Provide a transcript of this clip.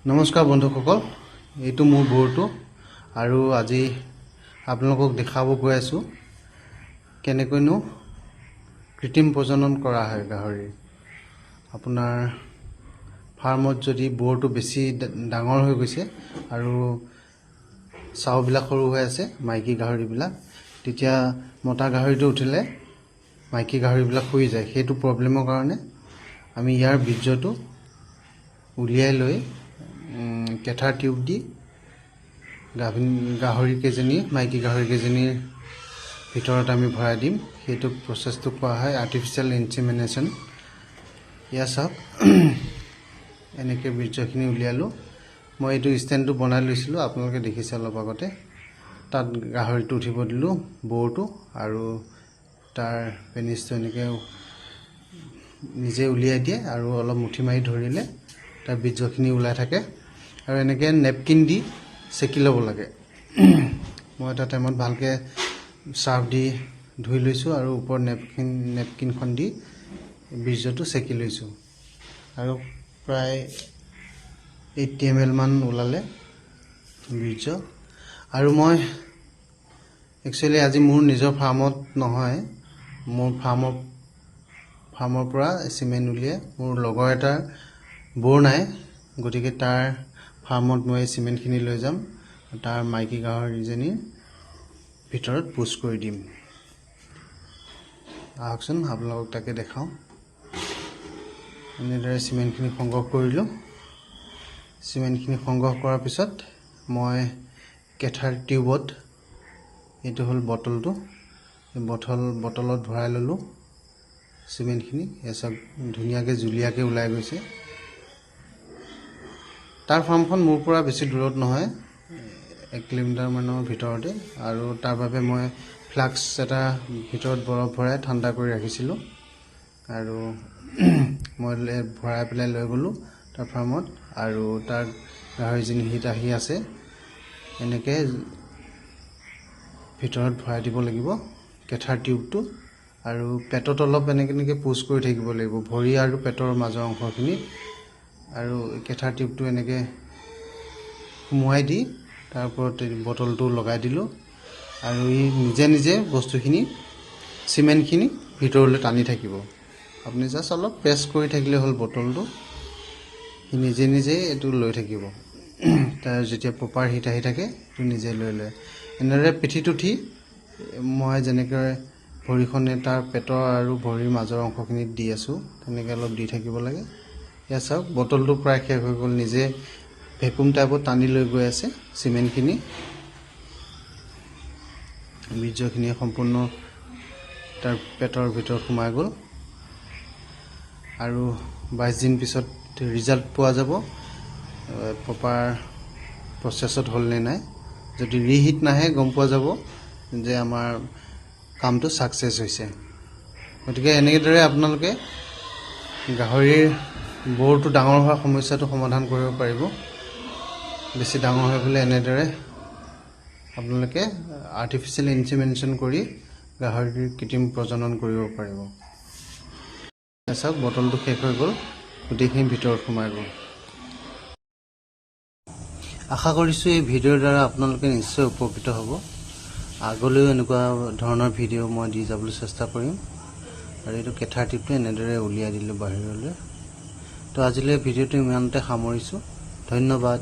নমস্কাৰ বন্ধুসকল, এইটো মোৰ বৰটো আৰু আজি আপোনালোকক দেখাব গৈ আছোঁ কেনেকৈনো কৃত্ৰিম প্ৰজনন কৰা হয় গাহৰিৰ। আপোনাৰ ফাৰ্মত যদি বৰটো বেছি ডাঙৰ হৈ গৈছে আৰু চাউবিলাক সৰু হৈ আছে, মাইকী গাহৰিবিলাক, তেতিয়া মতা গাহৰিটো উঠিলে মাইকী গাহৰিবিলাক শুই যায়। সেইটো প্ৰব্লেমৰ কাৰণে আমি ইয়াৰ বীৰ্যটো উলিয়াই লৈ কেথাৰ টিউব দি গাভিন গাহৰিকেইজনী, মাইকী গাহৰিকেইজনীৰ ভিতৰত আমি ভৰাই দিম। সেইটো প্ৰচেছটো কোৱা হয় আৰ্টিফিচিয়েল ইনচিমিনেশ্যন। এয়া চাওক, এনেকৈ বীৰ্যখিনি উলিয়ালোঁ। মই এইটো ষ্টেণ্ডটো বনাই লৈছিলোঁ, আপোনালোকে দেখিছে অলপ আগতে। তাত গাহৰিটো উঠিব দিলোঁ, বৰটো, আৰু তাৰ পেনিছটো এনেকৈ নিজে উলিয়াই দিয়ে আৰু অলপ মুঠি মাৰি ধৰিলে তাৰ বীৰ্যখিনি ওলাই থাকে। আৰু এনেকৈ নেপকিন দি চেকি ল'ব লাগে। মই এটা টাইমত ভালকৈ চাৰ্ফ দি ধুই লৈছোঁ আৰু ওপৰত নেপকিনখন দি বীৰ্যটো চেকি লৈছোঁ আৰু প্ৰায় 80 ml মান ওলালে বীৰ্য। আৰু মই একচুৱেলি আজি মোৰ নিজৰ ফাৰ্মত নহয়, মোৰ ফাৰ্মৰ পৰা চিমেণ্ট উলিয়াই মোৰ লগৰ এটাৰ বৰ নাই, গতিকে তাৰ ফাৰ্মত মই এই চিমেণ্টখিনি লৈ যাম। তাৰ মাইকী গাহৰিজনীৰ ভিতৰত পুছ কৰি দিম। আহকচোন, আপোনালোকক তাকে দেখাওঁ। এনেদৰে চিমেণ্টখিনি সংগ্ৰহ কৰিলোঁ। চিমেণ্টখিনি সংগ্ৰহ কৰাৰ পিছত মই কেথাৰ টিউবত, এইটো হ'ল বটলটো, এই বটলত ভৰাই ল'লোঁ চিমেণ্টখিনি। এয়া চাওক, ধুনীয়াকৈ জুলীয়াকৈ ওলাই গৈছে। তাৰ ফাৰ্মখন মোৰ পৰা বেছি দূৰত নহয়, 1 কিলোমিটাৰমানৰ ভিতৰতে। আৰু তাৰ বাবে মই ফ্লাক্স এটা ভিতৰত বৰফ ভৰাই ঠাণ্ডা কৰি ৰাখিছিলোঁ আৰু মই ভৰাই পেলাই লৈ গ'লোঁ তাৰ ফাৰ্মত। আৰু তাৰ গাহৰিজনী হিট আহি আছে। এনেকৈ ভিতৰত ভৰাই দিব লাগিব কেথাৰ টিউবটো আৰু পেটত অলপ এনেকৈ এনেকৈ পুছ কৰি থাকিব লাগিব, ভৰি আৰু পেটৰ মাজৰ অংশখিনিত। আৰু কেথাৰ টিউবটো এনেকৈ সুমুৱাই দি তাৰ ওপৰত বটলটো লগাই দিলোঁ আৰু ই নিজে নিজে বস্তুখিনি, চিমেণ্টখিনি ভিতৰলৈ টানি থাকিব। আপুনি জাষ্ট অলপ প্ৰেছ কৰি থাকিলে হ'ল বটলটো, সি নিজে নিজে এইটো লৈ থাকিব। তাৰ যেতিয়া প্ৰপাৰ হিট আহি থাকে, এইটো নিজে লৈ লয়। এনেদৰে পিঠিত উঠি মই যেনেকৈ ভৰিখনে তাৰ পেটৰ আৰু ভৰিৰ মাজৰ অংশখিনিত দি আছোঁ, তেনেকৈ অলপ দি থাকিব লাগে। ইয়াত চাওক, বটলটো প্ৰায় শেষ হৈ গ'ল। নিজে ভেকুম টাইপত টানি লৈ গৈ আছে চিমেণ্টখিনি। বীৰ্যখিনি সম্পূৰ্ণ তাৰ পেটৰ ভিতৰত সোমাই গ'ল আৰু 22 দিন পিছত ৰিজাল্ট পোৱা যাব, প্ৰপাৰ প্ৰচেছত হ'ল নে নাই। যদি ৰিহিট নাহে, গম পোৱা যাব যে আমাৰ কামটো ছাকচেছ হৈছে। গতিকে এনেদৰে আপোনালোকে গাহৰিৰ বৰটো ডাঙৰ হোৱাৰ সমস্যাটো সমাধান কৰিব পাৰিব। বেছি ডাঙৰ হৈ গ'লে এনেদৰে আপোনালোকে আৰ্টিফিচিয়েল ইনচিমিনেশ্যন কৰি গাহৰিৰ কৃত্ৰিম প্ৰজনন কৰিব পাৰিব। চাওক, বটলটো শেষ হৈ গ'ল, গোটেইখিনি ভিতৰত সোমাই গ'ল। আশা কৰিছোঁ এই ভিডিঅ'ৰ দ্বাৰা আপোনালোকে নিশ্চয় উপকৃত হ'ব। আগলৈও এনেকুৱা ধৰণৰ ভিডিঅ' মই দি যাবলৈ চেষ্টা কৰিম। আৰু এইটো কেথাৰ টিউবটো এনেদৰে উলিয়াই দিলোঁ বাহিৰলৈ। তো আজিলৈ ভিডিঅ'টো ইমানতে সামৰিছোঁ। ধন্যবাদ।